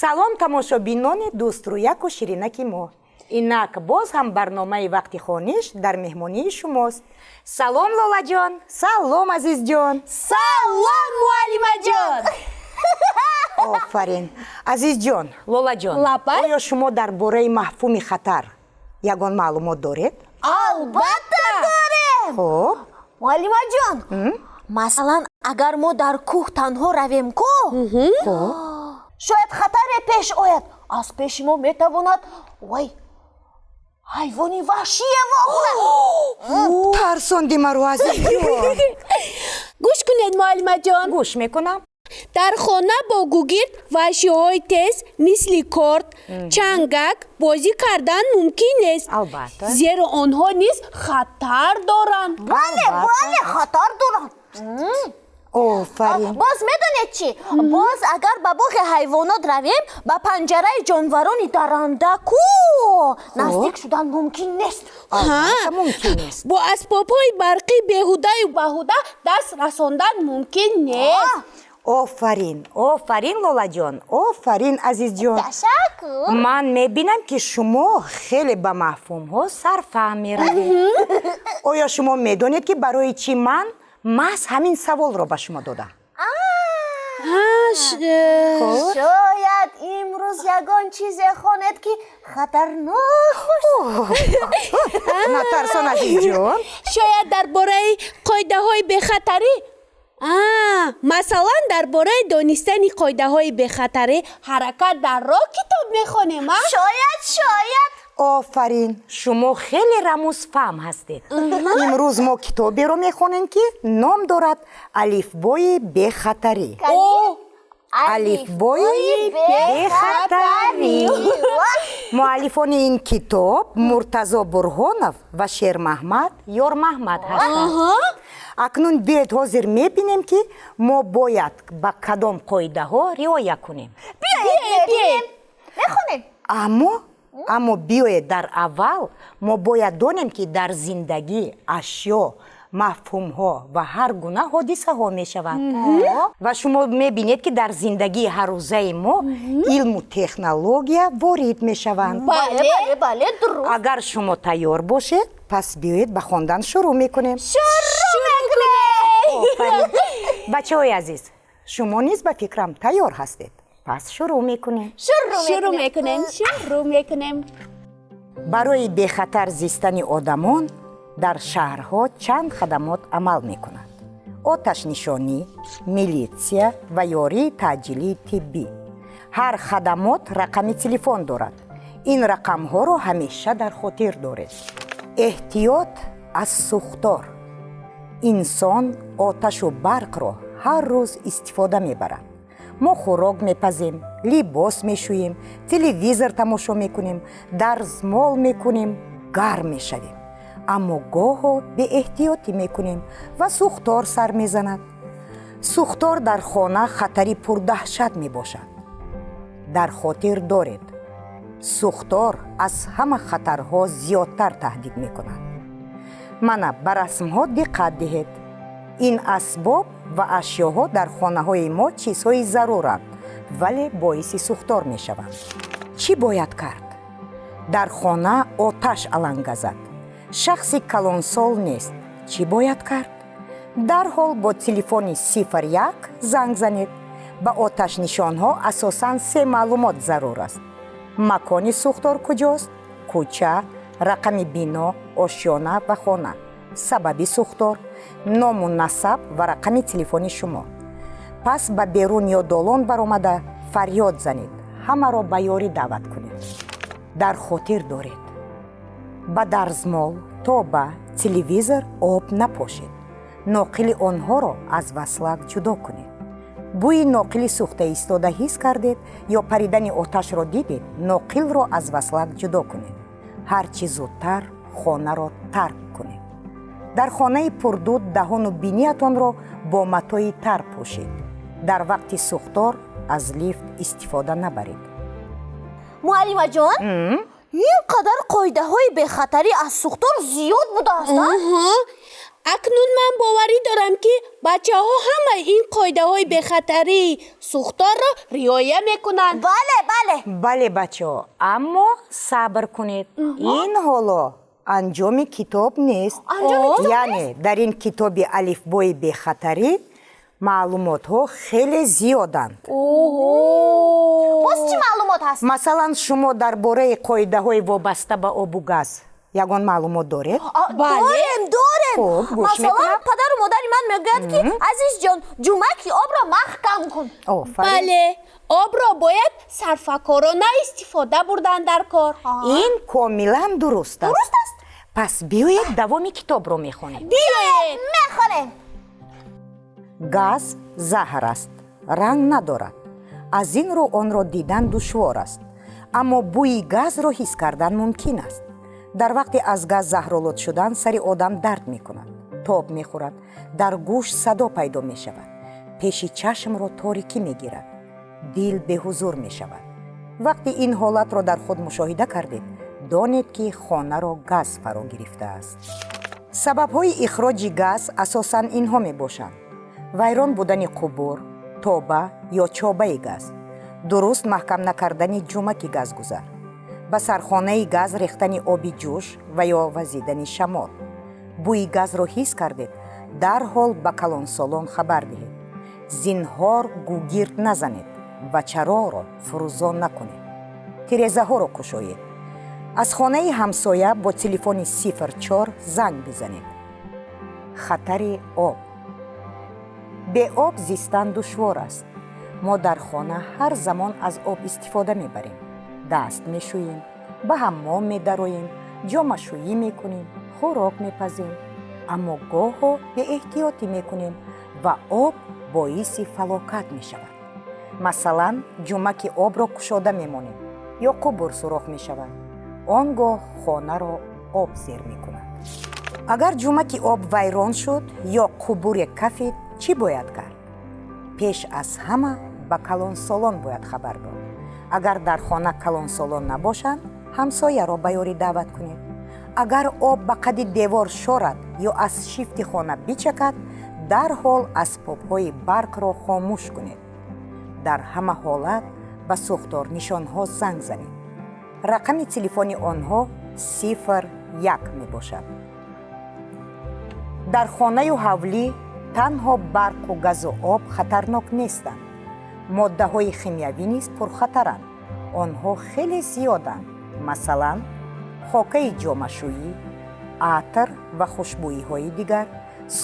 Салом, тамошобинони дӯстрӯяку ширинаки мо! Инак боз ҳам барномаи «Вақти хониш» дар меҳмонии шумост. Салом, Лолаҷон, салом, Азизҷон. Салом, муаллимаҷон. Офарин, Азизҷон, Лолаҷон. Лаббай. Оё шумо дар бораи мафҳуми хатар ягон маълумот доред? Албатта, дорем. Хуб. Муаллимаҷон, масалан, агар мо дар кӯҳ танҳо равем ку, шояд хатаре пеш ояд. Аз пеши мо метавонад, вай, ҳайвони ваҳшие вохӯрад. Тарсонди маро, Азизҷон. Гӯш кунед, муаллимаҷон. Гӯш мекунам. Дар хона бо гугирд ва ашёҳои тез, мисли корд, чангак, бозӣ кардан мумкин нест. Албатта. Зеро онҳо низ хатар доранд. Бале. Албатта. Бале, хатар доранд. Офарин. Боз медонед чӣ? Боз агар ба боғи ҳайвонот равем, ба панҷараи ҷонварони даранда ку наздик шудан мумкин нест. Албатта, мумкин нест. Бо асбобҳои барқӣ беҳудаю баҳуда даст расондан мумкин нест. Офарин, офарин, Лолаҷон, офарин, Азизҷон. Ташаккур. Ман мебинам, ки шумо хеле ба мафҳумҳо сарфаҳм меравед. Оё шумо медонед, ки барои чӣ ман маҳз ҳамин саволро ба шумо додам? Шояд имрӯз ягон чизе хонед, ки хатарнок бошад. Натарсон, Азизҷон. Шояд дар бораи қоидаҳои бехатарӣ, масалан, дар бораи донистани қоидаҳои бехатарӣ ҳаракат дар роҳ китоб мехонем, а? Шояд, шояд. Офарин, шумо хеле рамузфаҳм ҳастед. Имрӯз мо китоберо мехонем, ки ном дорад «Алифбои бехатарӣ». О. «Алифбои бехатарӣ». Муаллифони ин китоб Муртазо Бурҳонов ва Шермаҳмад Ёрмаҳмад ҳастанд. Акнун биёед, ҳозир мебинем, ки мо бояд ба кадом қоидаҳо риоя кунем. Биёед, биёед. Мехонем. Аммо биёед, дар аввал мо бояд донем, ки дар зиндагӣ ашё, мафҳумҳо ва ҳар гуна ҳодисаҳо мешаванд. Ва шумо мебинед, ки дар зиндагии ҳаррӯзаи мо илму технология ворид мешаванд. Бале, бале, бале, дуруст. Агар шумо тайёр бошед, пас биёед, ба хондан шурӯъ мекунем. Шурӯъ мекунем. Офарин. Бачаҳои азиз, шумо низ, ба фикрам, тайёр ҳастед. Пас шурӯъ мекунем. Шурӯъ мекунем, шурӯъ мекунем. Барои бехатар зистани одамон дар шаҳрҳо чанд хадамот амал мекунад: оташнишонӣ, милитсия ва ёрии таъҷилии тиббӣ. Ҳар хадамот рақами телефон дорад. Ин рақамҳоро ҳамеша дар хотир доред. Эҳтиёт аз сӯхтор. Инсон оташу барқро ҳар рӯз истифода мебарад. Мо хӯрок мепазем, либос мешӯем, телевизор тамошо мекунем, дарзмол мекунем, гарм мешавем. Аммо гоҳо беэҳтиётӣ мекунем ва сӯхтор сар мезанад. Сӯхтор дар хона хатари пурдаҳшат мебошад. Дар хотир доред, сӯхтор аз ҳама хатарҳо зиёдтар таҳдид мекунад. Мана, ба расмҳо диққат диҳед. Ин асбоб ва ашёҳо дар хонаҳои мо чизҳои заруранд, вале боиси сӯхтор мешаванд. Чӣ бояд кард? Дар хона оташ алангазад, шахси калонсол нест. Чӣ бояд кард? Дарҳол бо телефони 01 занг занед. Ба оташнишонҳо асосан се маълумот зарур аст: макони сӯхтор куҷост, кӯча, рақами бино, ошёна ва хона, сабаби сӯхтор, ному насаб ва рақами телефони шумо. Пас ба берун ё долон баромада, фарёд занед, ҳамаро ба ёрӣ даъват кунед. Дар хотир доред: ба дарзмол, тоба, телевизор об напошед. Ноқили онҳоро аз васлак ҷудо кунед. Бӯи ноқили сӯхта истода ҳис кардед ё паридани оташро дидед, ноқилро аз васлак ҷудо кунед. Ҳарчи зудтар хонаро тарк кунед. Дар хонаи пурдуд даҳону биниятонро бо матои тар пӯшед. Дар вақти сӯхтор аз лифт истифода набаред. Муаллимаҷон, ин қадар қоидаҳои бехатарӣ аз сӯхтор зиёд будааст, а? Акнун ман боварӣ дорам, ки бачаҳо ҳамаи ин қоидаҳои бехатарии сӯхторро риоя мекунанд. Бале, бале. Бале, бачаҳо, аммо сабр кунед, ин ҳоло анҷоми китоб нест. Анҷоми китоб. Яъне дар ин китоби алифбои бехатарӣ маълумотҳо хеле зиёданд. Боз чӣ маълумот ҳаст? Масалан, шумо дар бораи қоидаҳои вобаста ба обу газ ягон маълумот доред? Бале. Дорем, дорем. Хуб, гӯш Масалан, мекунам. падару модари ман мегӯяд, ки азизҷон, ҷумаки обро маҳкам кун. Офарин. Бале, обро бояд сарфакорона истифода бурдан дар кор. Ин комилан дуруст аст. Дуруст аст. Пас биёед, давоми китобро мехонем. Биёед. Мехонем. Газ заҳр аст, ранг надорад, аз ин рӯ онро дидан душвор аст, аммо бӯи газро ҳис кардан мумкин аст. Дар вақти аз газ заҳролуд шудан сари одам дард мекунад, тоб мехӯрад, дар гӯш садо пайдо мешавад, пеши чашмро торикӣ мегирад, дил беҳузур мешавад. Вақти ин ҳолатро дар худ мушоҳида кардед, донед, ки хонаро газ фаро гирифтааст. Сабабҳои ихроҷи газ асосан инҳо мебошанд: вайрон будани қубур, тоба ё чобаи газ, дуруст маҳкам накардани ҷумаки газгузар, ба сархонаи газ рехтани оби ҷӯш ва ё вазидани шамол. Бӯи газро ҳис кардед, дарҳол ба калонсолон хабар диҳед. Зинҳор гугирд назанед ва чароғро фурӯзон накунед, тирезаҳоро кушоед, аз хонаи ҳамсоя бо телефони 04 занг бизанед. Хатари об. Беоб зистан душвор аст. Мо дар хона ҳар замон аз об истифода мебарем: даст мешӯем, ба ҳаммом медароем, ҷомашӯӣ мекунем, хӯрок мепазем. Аммо гоҳо беэҳтиётӣ мекунем ва об боиси фалокат мешавад. Масалан, ҷумаки обро кушода мемонем ё қубур сурох мешавад, он гоҳ хонаро об зер мекунад. Агар ҷумаки об вайрон шуд ё қубуре кафид, чӣ бояд кард? Пеш аз ҳама ба калонсолон бояд хабар дод. Агар дар хона калонсолон набошанд, ҳамсояро ба ёрӣ даъват кунед. Агар об ба қади девор шорад ё аз шифти хона бичакад, дарҳол асбобҳои барқро хомӯш кунед. Дар ҳама ҳолат ба сӯхторнишонҳо занг занед. Рақами телефони онҳо 01 мебошад. Дар хонаю ҳавлӣ танҳо барқу газу об хатарнок нестанд, моддаҳои химиявӣ низ пурхатаранд. Онҳо хеле зиёданд, масалан, хокаи ҷомашӯӣ, атр ва хушбӯиҳои дигар,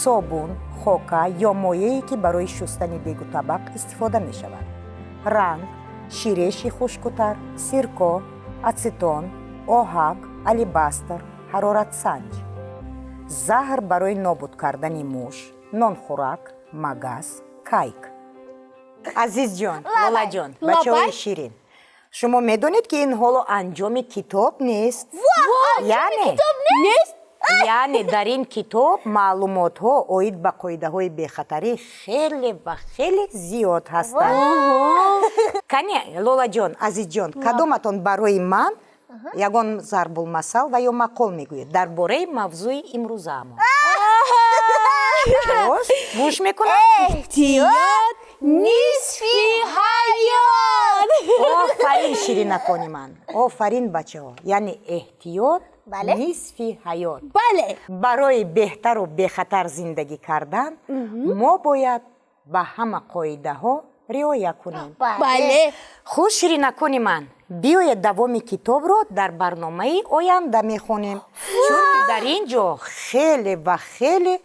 собун, хока ё моее, ки барои шустани дегу табақ истифода мешавад, ранг, ширеши хушкутар, сирко, ацетон, оҳак, алебастр, ҳароратсанҷ, заҳр барои нобуд кардани муш, нонхӯрак, магас, кайк. Азизҷон, Лолаҷон, бачаҳои ширин, шумо медонед, ки ин ҳоло анҷоми китоб нест. Яъне Нест. Яъне дар ин китоб маълумотҳо оид ба қоидаҳои бехатарӣ хеле ва хеле зиёд ҳастанд. Кане, Лолаҷон, Азизҷон, кадоматон барои ман ягон зарбулмасал ва ё мақол мегӯед дар бораи мавзӯи имрӯзаамон? Бош, гӯш мекунам. Эҳтиёт нисфи ҳаёт. Офарин, ширинакони ман, офарин, бачаҳо. Яъне эҳтиёт Бале. нисфи ҳаёт. Бале. Барои беҳтару бехатар зиндагӣ кардан мо бояд ба ҳама қоидаҳо риоя кунем. Бале. Хуш, ширинакони ман, биёед, давоми китобро дар барномаи оянда мехонем, чунки дар ин ҷо хеле ва хеле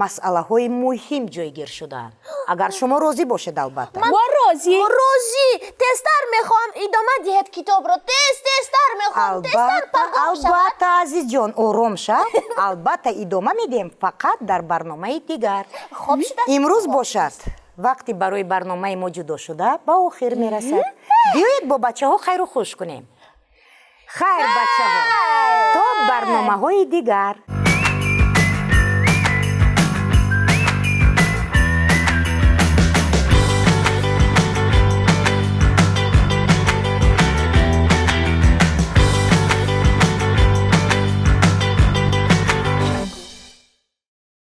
масъалаҳои муҳим ҷойгир шудаанд. Агар шумо розӣ бошед, албатта. Мо розӣ. Розӣ. Тезтар мехоҳам, идома диҳед китобро. Тез, тезтар мехоҳам, тезтар. Албатта. Пагоҳ шавад. Албатта, азизҷон, ором шав, албатта идома медиҳем, фақат дар барномаи дигар. Хоб шуда. Имрӯз бошад, вақти барои барномаи мо ҷудо шуда ба охир мерасад. Биёед, бо бачаҳо хайру хуш кунем. Хайр, бачаҳо, то барномаҳои дигар.